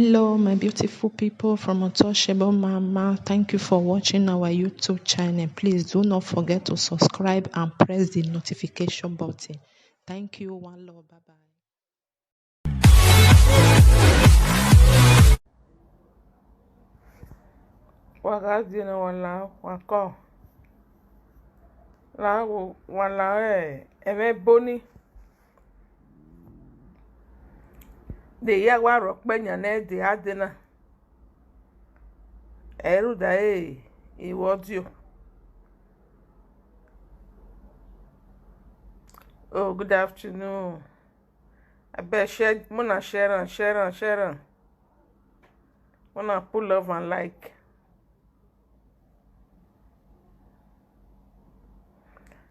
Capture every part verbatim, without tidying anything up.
Hello, my beautiful people from Untouchable Mama. Thank you for watching our YouTube channel. Please do not forget to subscribe and press the notification button. Thank you. One love. Bye bye. Wa gha die na, wa la, wa kọ. La wo, wa la, eh, ẹmwẹ ebo ni. De ya wa rhọ kpẹ yan ne de a de na. Ẹ rhunmwuda e, I vbe ọdio. Oh, good afternoon. Abeg, share, muna share am, share am, share am. Muna put love and like.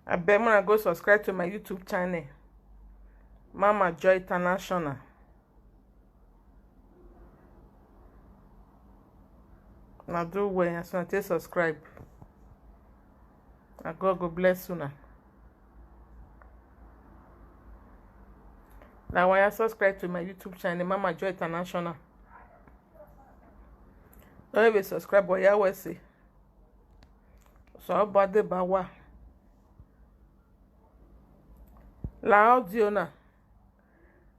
Abeg, muna go subscribe to my YouTube channel, Mama Joy International. Na do well as una take subscribe. And God go bless una. Na wa ya subscribe to my YouTube channel, Mama Joy International. Don't even subscribe, but ya we say. So bad ba wa. La audio na.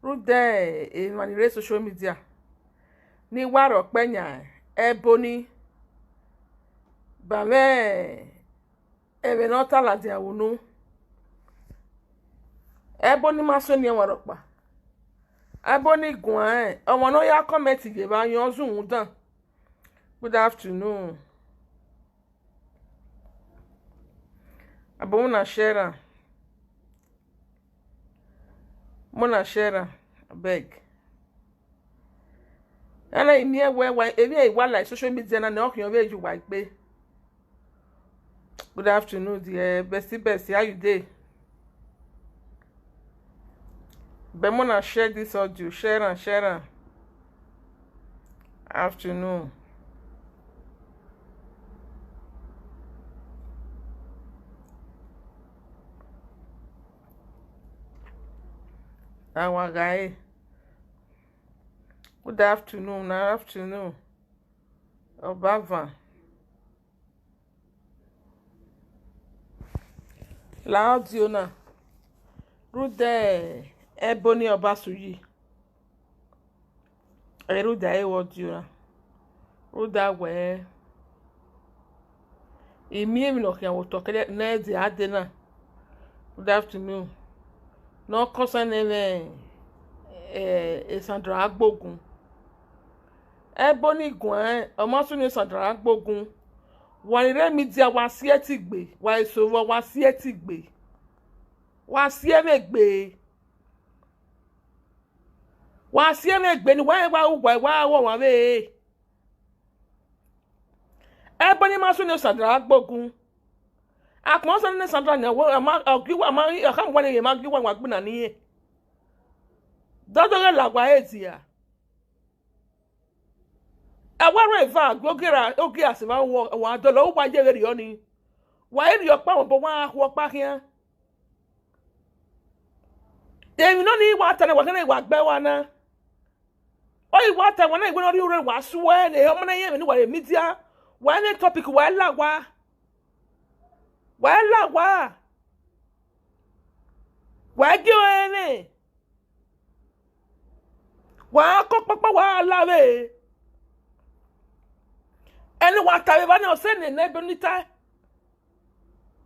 Rhunmwuda emwa ni rre social media ni wa rhọ kpẹ yan ebo ni ba mwẹ ẹmwẹ ne ọ ta ladian vbe unu. Ebo ni ma so eni ẹmwẹ rhọkpa. Ebo ni guan rẹn, ọmwa ne ọ ya comment ye evba yọn zun rhunmwuda. Good afternoon. Abeg, muna share am. Muna share am, abeg. Ana I miẹn wẹ wa, emwi ẹre wa la social media na ne ọ khian vbe ye uwa egbe. Good afternoon, dear bestie, bestie, how you dey? But muna share this audio, share am, share am. Afternoon. Awa ghae. Good afternoon, na afternoon. Ọbavan. La audio na. Rhunmwuda ebo ni ọba su yi. Ẹ rhunmwuda ẹ i re audio na. Rhunmwuda wẹ I miẹn emwi ne ọ khian vbe otọ kẹdẹ ne ẹ dia dee na. Good afternoon. Ne ọ kọsan nẹ mwẹ, eh, Sandra Agbogun. Ebo ni guan, ọ ma sunu Sandra Agbogun. Wa ni rre media, wa si ẹtin gbe, wa eso vbọ, wa si ẹtin gbe. Wa si ẹmwẹ gbe. Wa si ẹmwẹ gbe ni wa wa wa wa wa ọmwa vbe. Ebo ni ma sunu Sandra Agbogun. Akpọn sunu Sandra nia, wẹ ọ ma, ọ gie uwa ma, ọ khama uwa ne ma gie uwa wa gbinna ni rẹn. Dọdọ ghẹ la wa ẹre dia. Ẹ wa ru eva gie ogie ra, ogie ra sẹ evba, wa dọlọ, uwa ye vberriọ ni. Wa i rhie ọkpa mobọ, wa khu ọkpa khian. Emwi nọ ni wa ta na, wa khẹn wa gbe wa na. Ọ i wa ta wa na, iwẹ ne ọ rhie urhe wa suẹ ne ọmọ na ye ẹmwẹ ne uwa rre media. Wa i mwẹ topic, wa i la wa. Wa i la wa. Wa i gie ọnrẹn mwẹ. Wa kọ kpakpa, wa la vbe. Ẹne wa ta vbe evba na, ọ sẹ ne ebo ni tae.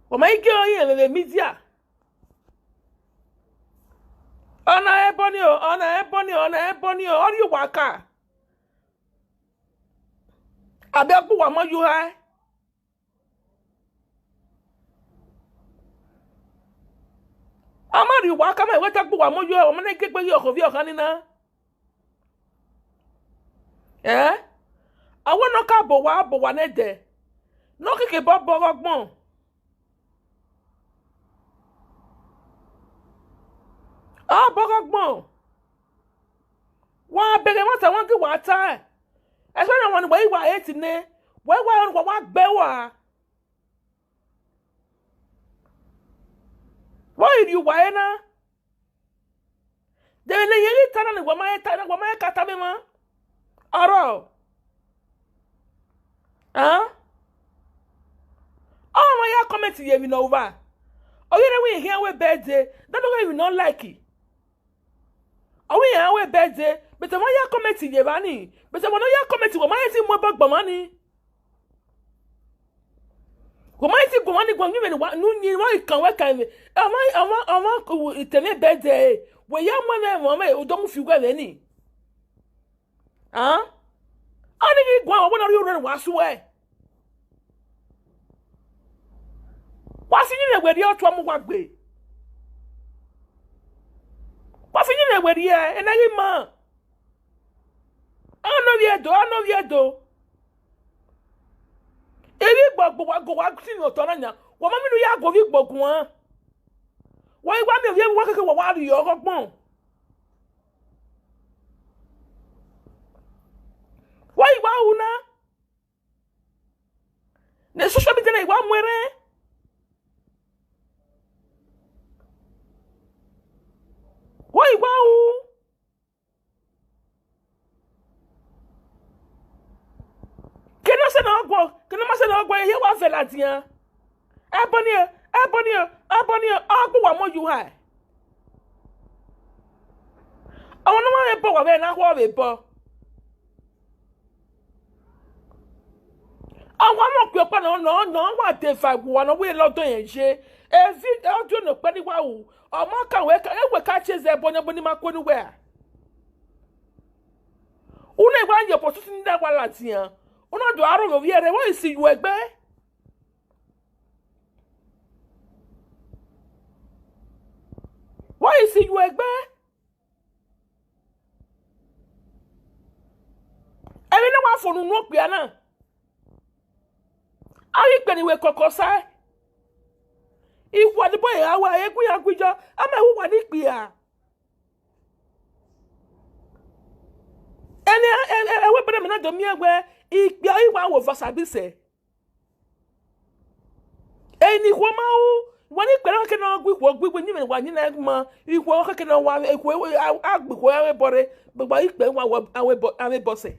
Wa ma i gie ọnrẹn mwẹ vbe media. Ọna ebo ni o, ọna ebo ni o, ọna ebo ni o, ọ rhie uwa ka. Abẹ ọ gbe uwa ma ye uha. Ọ ma rhie uwa ka, ma wẹ te ọ gbe uwa ma ye uha, ọ ma na gie egbe ye ọkhọ ovbi ọkhan ni na. Ẹ? Ọ wẹ ne ọ ka bọ uwa, ọ bọ uwa nẹdẹ. Ne ọ keke bọ bọ ọghe ọgbọn. Ọ bọ ọghe ọgbọn. Wa bẹghe ẹmwata, wa gie uwa tae. Especially ọmwa ne uwa i wa hate nẹ, wa i wa rẹn, wa wa gbe uwa. Vbọ i rhie uwa re na? De vbene irẹn ghi ta na ni, wa ma he ta na, wa ma he ka ta vbe emwa. Ọrọ. Ọ ma ya comment ye emwi ne ọ ru uwa. Ọ ghi rre wẹ I khian wẹ birthday, dọdọ ghe emwi ne ọ like. Ọ wẹ iran wẹ birthday, but ọ ma ya comment ye evba ni, but ọ ma nọ ya comment, wẹ ma rẹn te mu ẹbọ gbe ọmwa ni. Wẹ ma rẹn te gu ọmwa ni guan, uyinmwẹ ne uwa, ne uyinmwẹ kan wẹ kan mwẹ. Ọmwa, ọmwa, ọmwa, te mwẹ birthday, wẹ ya mu ẹmwẹ, ọmwa, u do mu fi ughẹ mwẹ ni. Ọnii ghi guan, wẹ wẹ ne ọ rhie orhu ne wa suẹ. Wa si uyinmwẹ werriẹ, ọ tua mu uwa gbe. Wa si uyinmwẹ werriẹ, ena ghi ma. A nọ ovbi Ẹdo, a nọ ovbi Ẹdo. Ivbi Igbogbo wa gu, wa si mwẹ otọ na yan, wa ma mẹ ne u ya gu ovbi Igbogbo guan. Wa i wa miẹn ovbi ẹvbo uwa keke, wa wa rhie ọghọgbọn. Wa i wa ru na. Ne social media na i wa mu ẹre. Wa i wa ru. Kene ọ sẹ ne ọ guọ, kene ọ ma sẹ ne ọ guọ, ye wa vẹ ladian. Ẹbọ ni, ẹbọ ni, ẹbọ ni, ọ gbe uwa mu oyu ha. Ọmwa ne ọ ma vbe bọ, wa vbe na khuọ vbe bọ. Ọ wa mọ okpia ọkpa nọ, nọ, nọ, ọ wa de eva ẹguọa ne ọ wẹ lọdọ rẹn ye. Evi audio ne okpia ni wa ru, ọ ma kan wẹ ka, e wẹ ka tie zẹ ẹbọ ni, ẹbọ ni ma kue ne uwẹ ra? U na wa ye opportunity ne wa ladian. U na do aro vbe ovbi ẹre, wa i si yu egbe. Wa i si yu egbe. Emwi ne wa fo ne unu okpia na, a ghi kpe ne iwe kọkọ sae. Ikhuo ni bọ ya wa, egun ya gu iyọ, a ma hu uwa ni kpia. Ẹni, ẹ, ẹ, ẹ, ẹvbo ẹbẹdẹ mẹ na do miẹn wẹ, ikpia i wa wo vasa bi sẹ. Ẹni ikhuo ma ru, wẹ ne ikpia na keke ne ọ gu ikhuo gu, iwe uyinmwẹ wa yin na ma, ikhuo keke ne ọ wa, ikhuo, a, a gbe ikhuo avbe bọ rre, but wa ikpia wa, wa, avbe bọ, avbe bọ sẹ.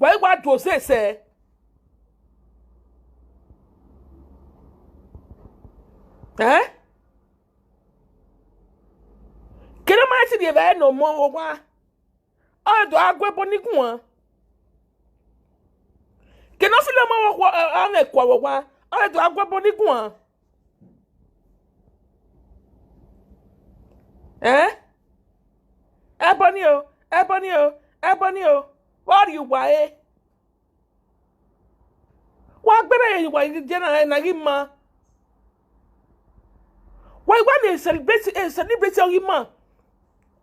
Wa i wa do sẹ sẹ. Ẹn? Kene ọ ma ti rhie evbare ne ọmọ vbe owa, ọ do gha gu ẹbọ ni guan. Kene ọ filo ọmọ vbe okhuo, ọ, ọ mwẹ kua vbe owa, ọ do gha gu ẹbọ ni guan. Ẹn? Ẹbọ ni o, ẹbọ ni o, ẹbọ ni o, vbe ọ rhie uwa re? Wa gberra ye wa ye na, na ghi ma. Wa i wa miẹn celebrate, eh, celebrate ọ ghi ma.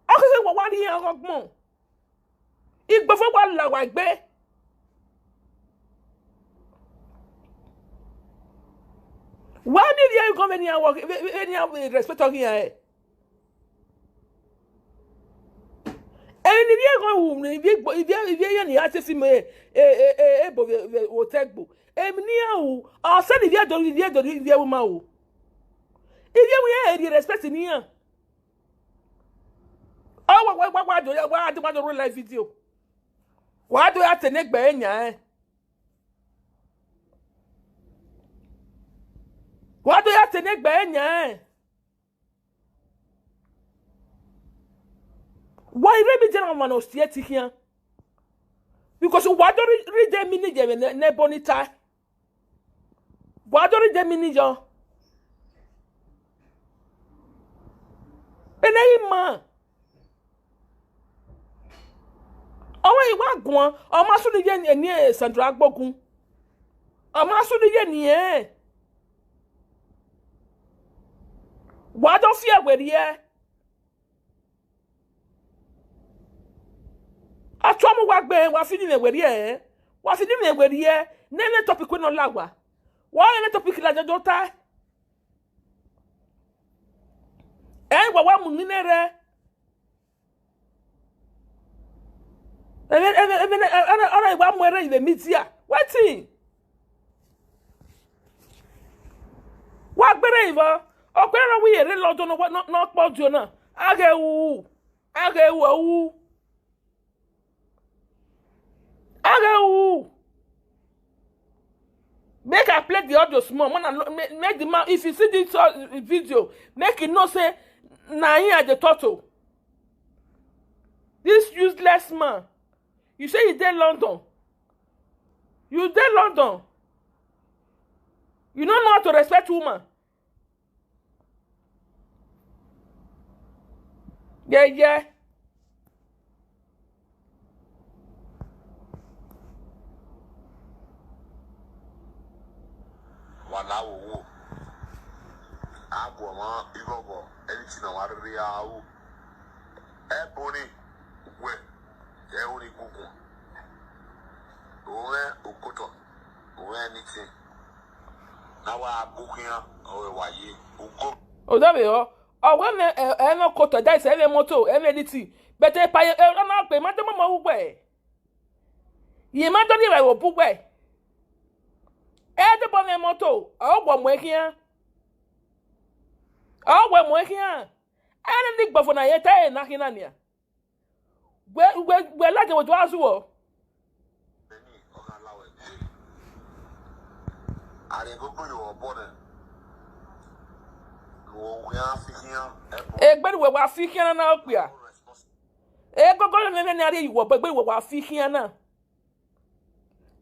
Ọ keke wa wa rhie iran ọgbọn. Igbọvọ wa la wa egbe. Wa miẹn ivbi ẹre gọn vbene iran wọ, vbe, vbe, vbene iran respect ọ ghi iran re. Emwi ne ivbi ẹre gọn ru, ne ivbi Igbo, ivbi, ivbi ẹre ne iran te fi mu, e, e, e, ebo vbe, vbe otọ Igbo. Emwi ne iran ru, ọ sẹ ne ivbi Ẹdo, ivbi Ẹdo, ivbi ẹre ma ru. Ivbi ẹre iran rhie respect ne iran. Ọ wa, wa, wa, wa do ya, wa do, wa do ru live video. Wa do ya te ne egbe ẹre yan ẹn. Wa do ya te ne egbe ẹre yan ẹn. Wa i rre emwi dian ọmwa ne ọ si ẹtin khian. Because wa do rhi, rhie ide mini ye vbe ne, ne ẹbọ ni tae. Wa do rhie ide mini yọ. Ene ghi ma. Ọ wẹ i wa guan, ọ ma sunu ye eni, eni Sandra Agbogun. Ọ ma sunu ye eni ẹn. Wa do fi ẹre werriẹ. A tua mu uwa gbe, wa fi uyinmwẹ werriẹ, wa fi uyinmwẹ werriẹ, ne ẹmwẹ topic wẹ ne ọ la wa. Wa rẹn ne topic la jọjọ tae. Ẹ wa wa mu nene rẹ. Ẹmwẹ, ẹmwẹ, ẹmwẹ, ẹmwẹ, ẹmwẹ, ọna wa mu ẹre vbe media. Wetin? Wa gberra vbọ, okpia ne ọ wẹ irẹn rre London ne ọ kpọ dio na, a ghẹ ru, a ghẹ ru, ru. Play the audio small. Man, make, make the man, if you see this uh, video, make him know say na him I dey talk to. This useless man. You say you dey London. You dey London. You no know how to respect woman. Yeah, yeah. Wa la wo wo. A gu ọmwa ighọghọ, anything na wa rhirhi a ru. Ẹbọ ni wẹ, ẹ ru ni guguan. Ovẹn okotọ, ovẹn anything. Na wa gu khian, ọ wa ye. Ugo. Odọ vbe họ, ọ wẹ mẹ, ẹ, ẹ nọ kotọ, that is, ẹ vbe moto, ẹ vbe anything. But epa ye, ẹ, ọ na gbe, ma dẹ mọmọ ru wẹ. Ye ma dọ ni vbe obu wẹ. Ẹ dẹ bọ mwẹ moto, ọ wọ mu ẹ khian. Ọ wẹ mu ẹ khian. Ẹ ni ni gbọvo na ye ta ẹre na khian na nian. Wẹ, wẹ, wẹ ladian wẹ do a zuọ. Bẹni, ọ gha la wẹ dee. Ariẹn gogo ye ọbọ nẹ. Lu ọ khian fi khian, ẹbọ. Egbe ni wẹ wa fi khian na okpia. Egogo ne ne ne ariẹn ye ọbọ, egbe ni wẹ wa fi khian na.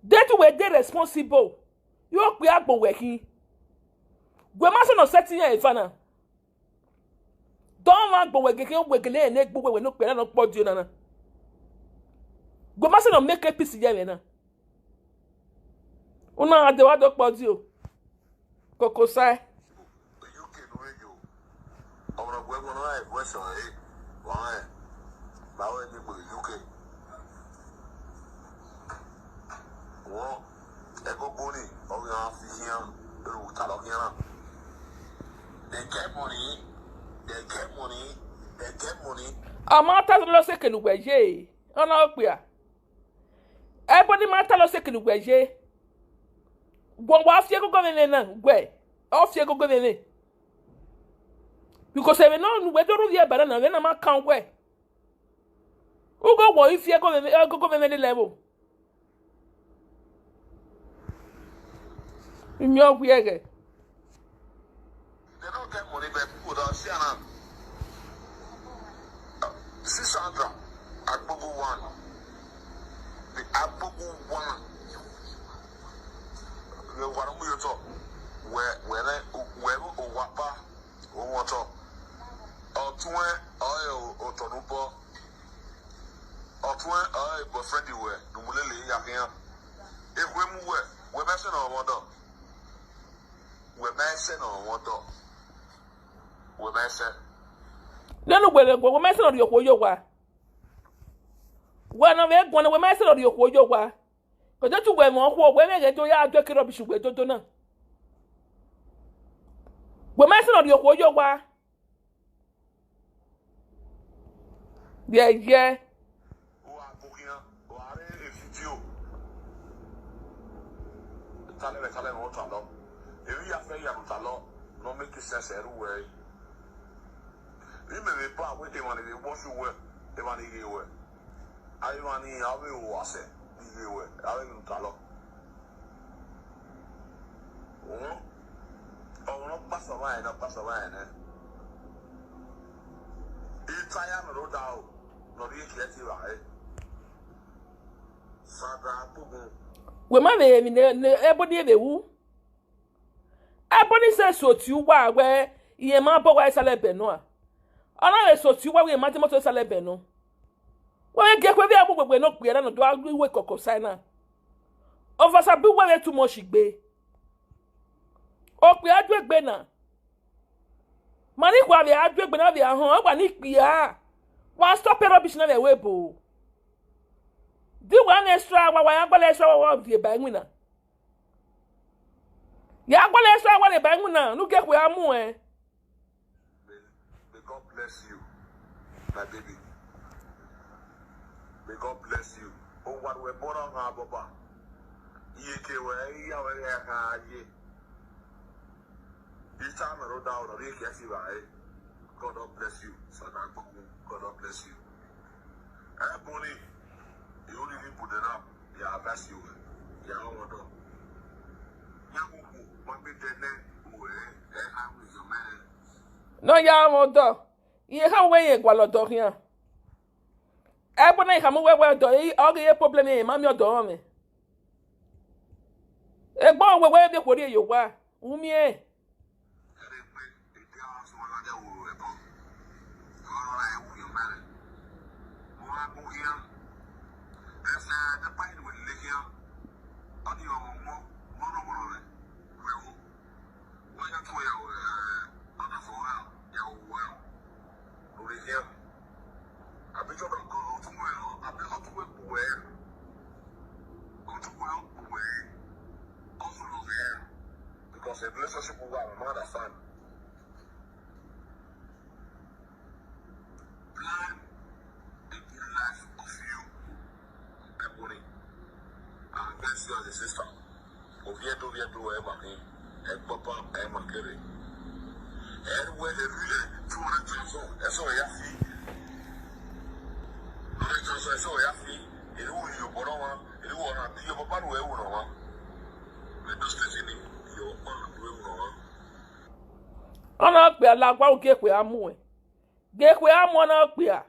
Detu wẹ dey responsible. Yo kpia agbọn wẹ khin. Wẹ ma sẹ nọ sẹtin iran eva na. Dọmwa agbọn wẹ gege wẹ gele ne egbe wẹ wẹ ne okpia na nọ kpọ dio nana. Wẹ ma sẹ nọ make peace ye ẹmwẹ na. Una gha de wa do kpọ dio. Koko sae. U K ne u rre yo. Ọmwa ne ọ gu ẹre na, ẹ gu ẹre sẹ ọre, wa rẹn, ma wẹ ne ikpe U K. Wọ, ẹgogo ni, ọ ghi a fi khian, ru talọ khian na. They get money, they get money, they get money. Ọ ma ta lọ sẹ ekene uwẹ ye, ọ na okpia. Ẹbọ ni ma ta lọ sẹ ekene uwẹ ye. Wọ wa fi egogo vbe emwi na, wẹ, ọ fi egogo vbe emwi. Because ẹmwẹ ne ọ nu wẹ do rhie ba na, vbe na ma kan wẹ. Ugo wọ i fi egogo vbe emwi lele ẹvbo. Imiọn wiẹghẹ. They don't get money, but people don't see am. See Sandra, Agbogu one. The Agbogu one. Wẹ wa mu yo tọ. Wẹ, wẹ ne, wẹ o wa pa, o wọn tọ. Ọtuẹn, ọ ẹ otọ ne u bọ. Ọtuẹn, ọ ẹ boyfriend wẹ, ne u mu lele ya khian. Ekhue mu wẹ, wẹ mẹ sẹ ne ọ mwẹ ọdọ. Wẹ ma ẹsẹ ne ọ mwẹ ọdọ. Wẹ ma ẹsẹ. Nene uwẹ vbe guan, wẹ ma ẹsẹ ne ọ rhie okhuo ye owa. Wẹ ne ọ vbe guan, wẹ ma ẹsẹ ne ọ rhie okhuo ye owa. Kọjọ tu wẹ mwẹ okhuo, wẹ vbe ghẹ do ya do eke rubbish wẹ dodo na. Wẹ ma ẹsẹ ne ọ rhie okhuo ye owa. Yẹyẹ. Uwa gokhian, uwa re evidio. Talẹ vbe talẹ ne ọ talọ. Emwi ya fẹ ya ne u talọ, ne ọ make sense ẹre uwẹ. Imẹ vbe ba wẹ emwa ni vbe watch uwẹ, emwa ni ghe wẹ. Avbe emwa ni avbe owa sẹ, ni ghe wẹ, avbe emwi ne u talọ. Uhun. Ọmwa ne ọ kpasẹ ọmwa ẹre, ne ọ kpasẹ ọmwa ẹre nẹ. Itaya ne ọ rre odaro, ne ọ rhie ekiẹ tie evbare. Sandra Agbogun. Wẹ ma vbe emwi ne, ne ẹbọ ni vbe wu. Ẹbọ ni sẹ soti uwa wẹ, irẹn ma bọ uwa isalẹ ẹbẹ nọ a. Ọ na vbe soti uwa wẹ irẹn ma dẹ imọto isalẹ ẹbẹ nọ. Wẹ vbe gie ekhue vbe a mu wegbe ne okpia na ne ọ do gha ru iwe kọkọ sa na. Ọvbasa bu uwa vbe too much gbe. Okpia du egbe na. Ma ni khua vbe a du egbe na vbe a họn, ọ wa ni kpia. Wa stop rubbish na vbe ẹvbo ebo. Di wa ne extra, wa, wa ya gbọlọ extra, wa, wa rhie ba iwinna. Ya gbọlọ extra, wa rhie ba iwinna, ne u gie ekhue a mu ẹn. May, may God bless you, my baby. May God bless you. O wa ru ẹbọ na gha bọba. Iye ke wẹ, iya wẹ gha ye. This time around, I will not be careful, right? God God bless you. Sandra Agbogun, God God bless you. Ebony, you only need put it up. Yeah, I bless you. Yeah, I want to. Yeah, Ne ọ ya mwẹ ọdọ, irẹn khama wẹ irẹn gualọ ọdọ khian. Ẹgbẹe na I khama wẹ wẹ ọdọ, ọ ghi ye problem, irẹn ma miẹn ọdọ ọmwẹ. Egbe wẹ wẹ miẹn okhuo rhie ye owa, u miẹn. Because a relationship will work, I understand. Plan a good life of you. Ebony, I bless you as a sister. Oviedo, Oviedo, Emma, Egbapa, Emma, Kere. Everywhere they do that, two hundred thousand, that's all you have to. Hundred thousand, that's all you have to. Eri wo yo bọrọ wa, eri wo na di yo baba ru ẹwu na wa. Edo State ni, yo baba ru ẹwu na wa. Ọ na kpia la gua, u gie ekhue a mu ẹn. Gie ekhue a mu, ọ na kpia.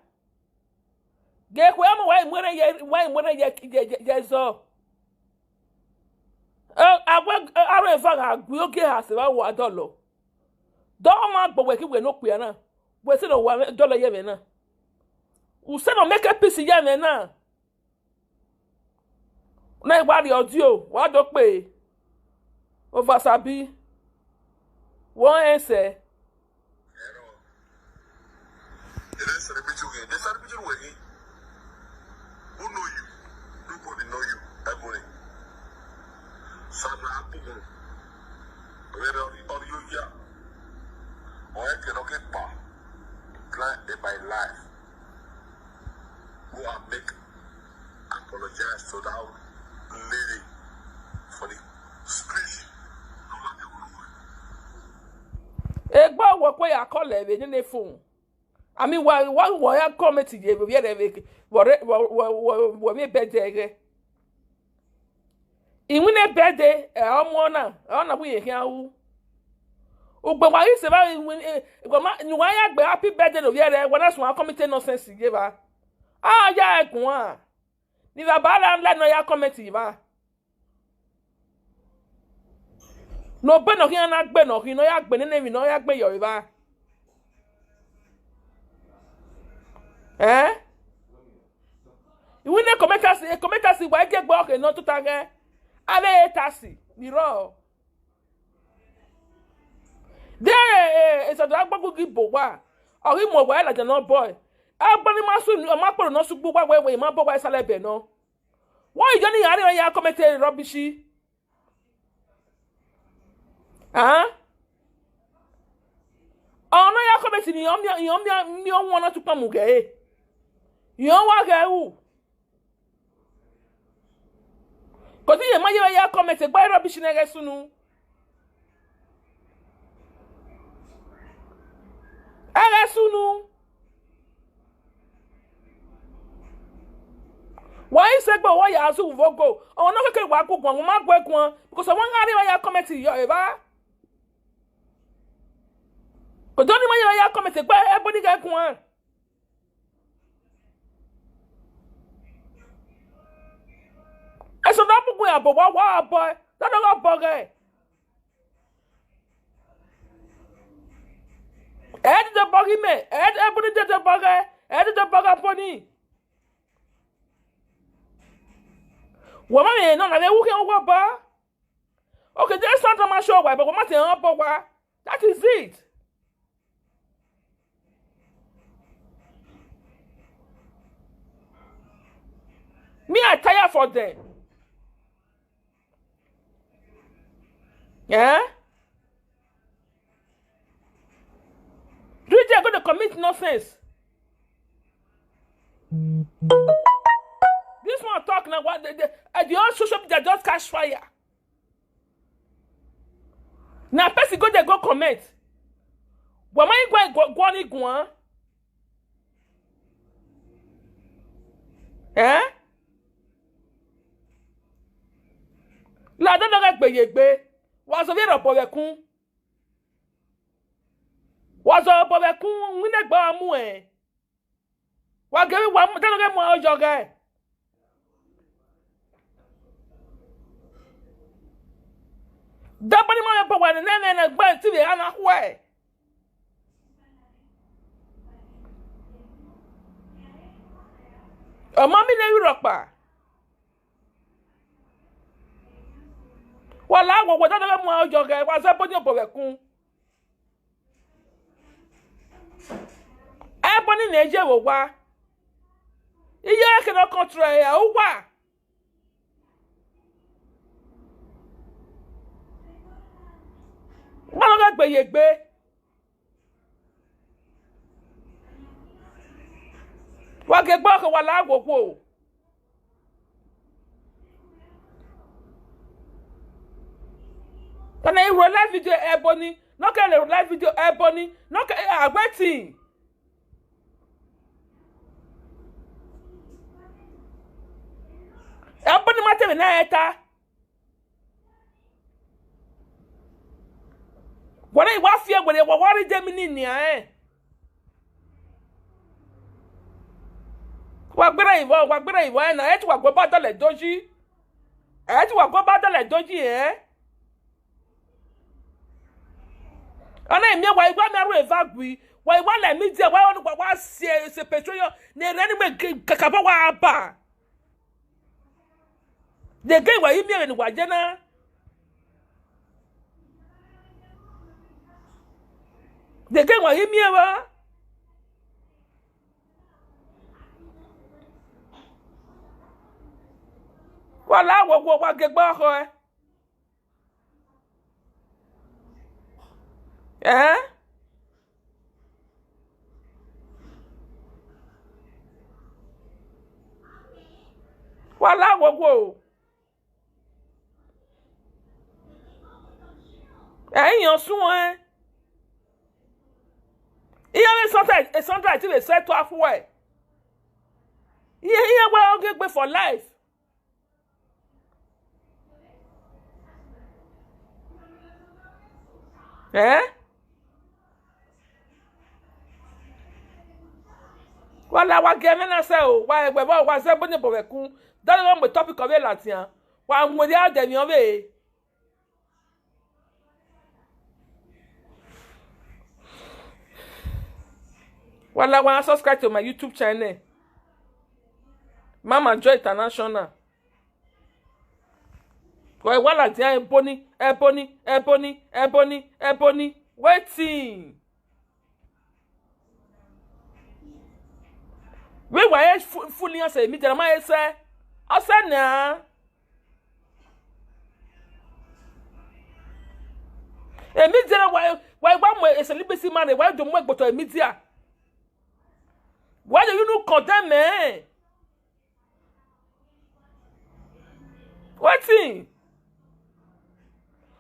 Gie ekhue a mu, wa i mu ẹre ye, wa i mu ẹre ye, ye, ye, ye zọ. Ẹ, a wẹ, aro eva gha gui ogie ha sẹ vbe a wa dọlọ. Dọmwa gbe wẹ khin wẹ ne okpia na, wẹ sẹ ne ọ wa dọlọ ye ẹmwẹ na. U sẹ ne ọ make peace ye ẹmwẹ na. Na i wa rrie audio, wa do kpe. Ovasabi, wẹ ọnrẹn sẹ. They celebrate you here. They celebrate you here. Who know you? Nobody know you. Ebony. Sana Akumu. Where are you? Are you here? Or I cannot get back. Plan in my life. Go and make apologize to that lady for the speech. Egbe wẹ kue ya call vbe nene phone. I mean, wa, wa, wa ya comment ye vbe ovbi ẹre vbe, wẹ, wẹ, wẹ, wẹ, wẹ vbe birthday ẹghẹ. Iwinna birthday, ẹ, ọmọ na, ọ na wẹ irẹn khian ru. Ugbe wa ghi sẹ evba, wẹ ma, ne uwa ya gbe happy birthday ne ovbi ẹre, wa na suẹn comment nonsense ye evba. A ya ẹre guan. Ne baba ra la ne ọ ya comment evba. Ne obọ ne ọ khian na gbe ne ọ khin, ne ọ ya gbe nene emwi ne ọ ya gbe ye ọre evba. Ẹn? Iwinna commenters, commenters wa gie egbe ọkhe ne ọ tota ghẹ. Avbe haters ni rrọọ. De, eh, eh, Esadola Agbọgu ghi bọ owa, ọ ghi mu owa ladian ne ọ bọ ẹe. Agbọn ni ma su, ọ ma kpọlọ ne ọ sẹ ugbo uwa wẹ, wẹ ma bọ owa sẹ ẹbẹ nọ. Wẹ iyọ ne iran rhie ya comment rubbish. Ahn? Ọ na ya comment ni, ọ miẹn, ọ miẹn, miẹn ọmọ na tukpọn mu ghẹ ẹre. Iran wa ghẹ ru. Kò sí yẹn ma ye vbe ya comment, egbe rubbish ne ẹghẹ sunu. Ẹghẹ sunu. Wa i sẹ egbe, wa ya zu vbe ogo. Ọmwa ne ọ keke wa gu guan, wa ma gu guan. Because ọmwa gha rhie vbe ya comment yọ evba. Kò dọ ni ma ye vbe ya comment egbe, ẹbọ ni ghẹ guan. Eso na mu gun abọ wa, wa bọ, da nọ gha bọ ghẹ. Ẹ dede bọ ghe imẹ, ẹ dede bọ ni dede bọ ghẹ, ẹ dede bọ ghe abọ ni. Wẹ ma vbe nọ na vbe wu khian uwu ọba. Okay, this one ma show wa, but wẹ ma te rhan bọ wa. That is it. Me, I tire for them. Eh? Three J go dey commit nonsense. This one talk now, what the, the, uh, the whole social media just catch fire. Na person go dey go comment. Wẹ ma i guan, guan ni guan. Eh? Ladian ne ọ ghẹ gbe ye egbe, wa zẹ ovbi ẹre obọ vbe ẹkun. Wa Azọ obọ vbe ẹkun winna egbe ọ mu ẹn. Wa ghe wa mu, te ne ọ ghe mu aro yọ ghẹ. Dọbọ ni ma vbe bọ wa nene ẹmwẹ ne gbe ti vbe gha na khuẹ. Ọmọ mi ne rhirọkpa. Wa la wọ wẹ dọdọ vbe mu aro yọ ghẹ, wa zẹ Ebony obọ vbe ẹkun. Ebony ne ye vbe owa. Iye ẹre kene ọ control ẹre, uwa. Wa nọ ghe gbe ye egbe. Wa gie egbe ọkhe, wa la wọ okhuo. Ọna i ru live video Ebony, ne ọ kere live video Ebony, ne ọ kere a waiting. Ebony ma te vbe na rẹn ta. Wẹ na wa fi ẹwẹrẹ, wa wa rhie Germany nian rẹn. Wa gberra ivọ, wa gberra ivọ ẹna, ẹ te wa gu ọba dọlẹ doji. Ẹ te wa gu ọba dọlẹ doji, ẹn? Ọna miẹn wa i wa miẹn aro eva gui, wa i wa la media, wa wa, wa si ẹse petroleum ne rẹ ni wẹ kakabọ wa ba. Dege wa i miẹn vbene wa ye na. Dege wa i miẹn vba. Wa la wọ, wọ wa gie egbe ọkhe. Ẹn? Wa la wọ, wọ. Ẹ i yan suẹn. Iran vbe Sandra, Sandra ti vbe sẹ tua khuẹ. Iran, iran wẹ ọ ghe egbe for life. Ẹn? Wa la wa gie ẹmwẹ na sẹ o, wa ẹgbẹ vbọ, wa zẹ Ebony obọ vbe ẹkun, dọlọ mu topic ọvbehe ladian, wa mu erriọ dẹ emwi ọvbehe. Wa la wa subscribe to my YouTube channel, Mama Joy International. Wa wa ladian Ebony, Ebony, Ebony, Ebony, Ebony. Wetin? Vbe wa ye fu-, full iran sẹ, media ma ye sẹ. Ọ sẹ na. Media wa, wa, wa mu celebrity ma rre, wa do mu egbe otọ media. Wa do unu condemn ẹn. Wetin?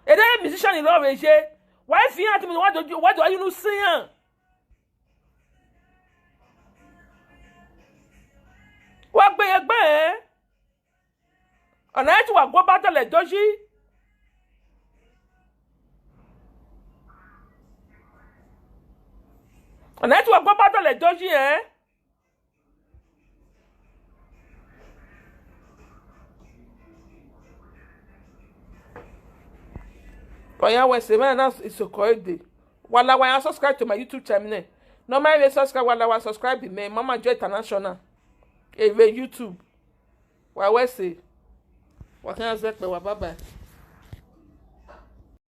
Ede musician ni rrọọ vbe ye. Wa fi iran timi, wa do, wa do unu sẹ iran. Wa gbe ye egbe ẹn. Ọna ẹ te wa gu ọba dọlẹ doji. Ọna ẹ te wa gu ọba dọlẹ doji ẹn. Ọ ya wẹ sẹ, mẹ na isoko ede. Wa la wa ya subscribe to my YouTube channel. Ne ọ ma vbe subscribe, wa la wa subscribe mẹ, Mama Joy International. Eve YouTube. Wa wẹ sẹ. Wa khian zẹ kpẹ, wa bye bye.